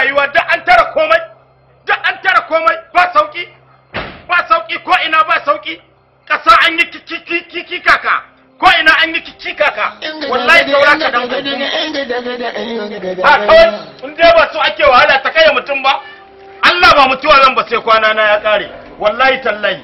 rayuwa duk an tara komai, duk an tara komai, ba sauki, ba sauki ko ina ba sauki. Ƙasa an yi kiki kaka, ko ina an yi kiki kaka. Wallahi saura ka dan ha kawai in dai ba so ake wahala ta kai mutum ba. Allah ba mutuwa zan ba sai kwana na ya kare, wallahi tallahi.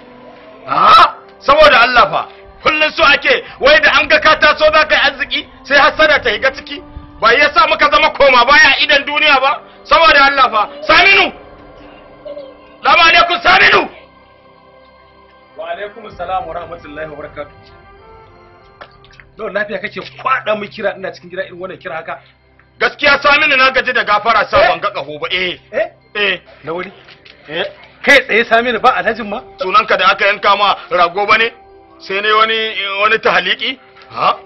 Ha saboda Allah fa kullun so ake wai da an ga ka taso za ka yi arziki sai hasada ta higa ciki, ba yasa muka zama koma baya idan duniya ba. Saboda Allah fa. Saminu, salamu alaikum. Saminu. Wa alaikum assalam wa rahmatullahi wa barakatuh. Don lafiya kake kwada mu kira ina cikin gida irin wannan kira haka? Gaskiya Saminu na gaji da gafara sa ban ga kaho ba. Eh eh na wuri eh kai tsaye Saminu ba alhajin ma sunanka da aka yanka ma rago bane sai ne wani tahaliki. Ha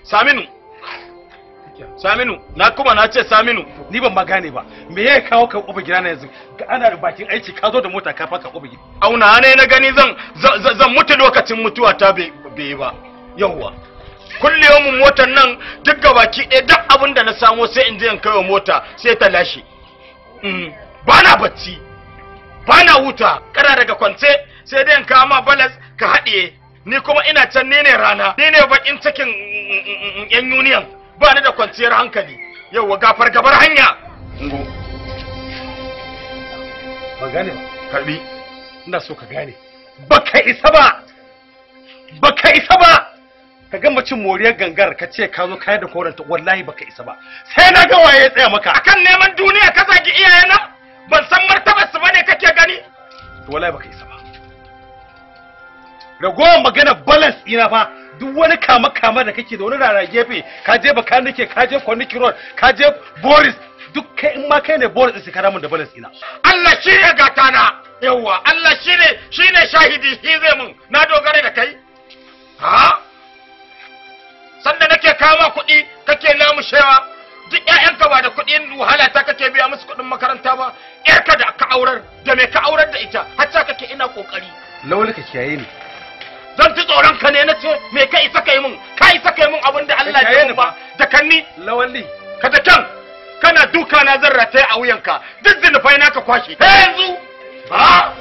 Saminu, Saminu na kuma na ce Saminu ni ban ma gane ba me ya kawo ka kofa gida na yanzu? Ana da bakin aiki ka zo da mota ka faka kofa gida. Auna ne na gani zan mutu lokacin mutuwa ta bai ba. Yawwa kulle yawmin motar nan duk gabaki ɗaya duk abin da na samo sai in je in kai wa mota sai ta lashe. Ba na bacci, ba na huta, kana daga kwance sai dai in kawo ma balas ka haɗiye. Ni kuma ina can ni ne rana, ni ne bakin cikin yan union, ba ni da kwanciyar hankali. Yauwa gafar gabar hanya. Ngo. Ba gane ba. Karbi. Ina so ka gane. Baka isa ba. Baka isa ba. Ka gama cin moriyar gangar ka ce ka zo kayar da koranta, wallahi baka isa ba. Sai na ga waye ya tsaya maka. Akan neman duniya ka zagi iyayena? Ban san martabar su bane kake gani? To wallahi baka isa ba. Ragowar magana balance ina fa duk wani kama kama da kake da wani rara gefe, ka je Bakanike, ka je Kwaniki Road, ka je Boris, duk kai in ma kai ne Boris sai ka ramun da balance ina. Allah shi ne gata na. Yawwa Allah shine shahidi, shi zai mun. Na dogara da kai. Ha? Sanda nake kama kuɗi kake lamushewa, duk ƴaƴanka ba da kuɗin wahala ta kake biya musu kuɗin makaranta ba. Ƴarka da ka aurar da me ka aurar da ita hatta kake ina kokari. Lawali ka kiyaye ni. Zan ci tsoron ka ne na ce me ka isa kai mun? Ka isa kai mun abin da Allah ya mun ba da kanni. Lawali ka da kan kana duka na zan rataye a wuyanka, duk zinufai naka kwashe. Yanzu ha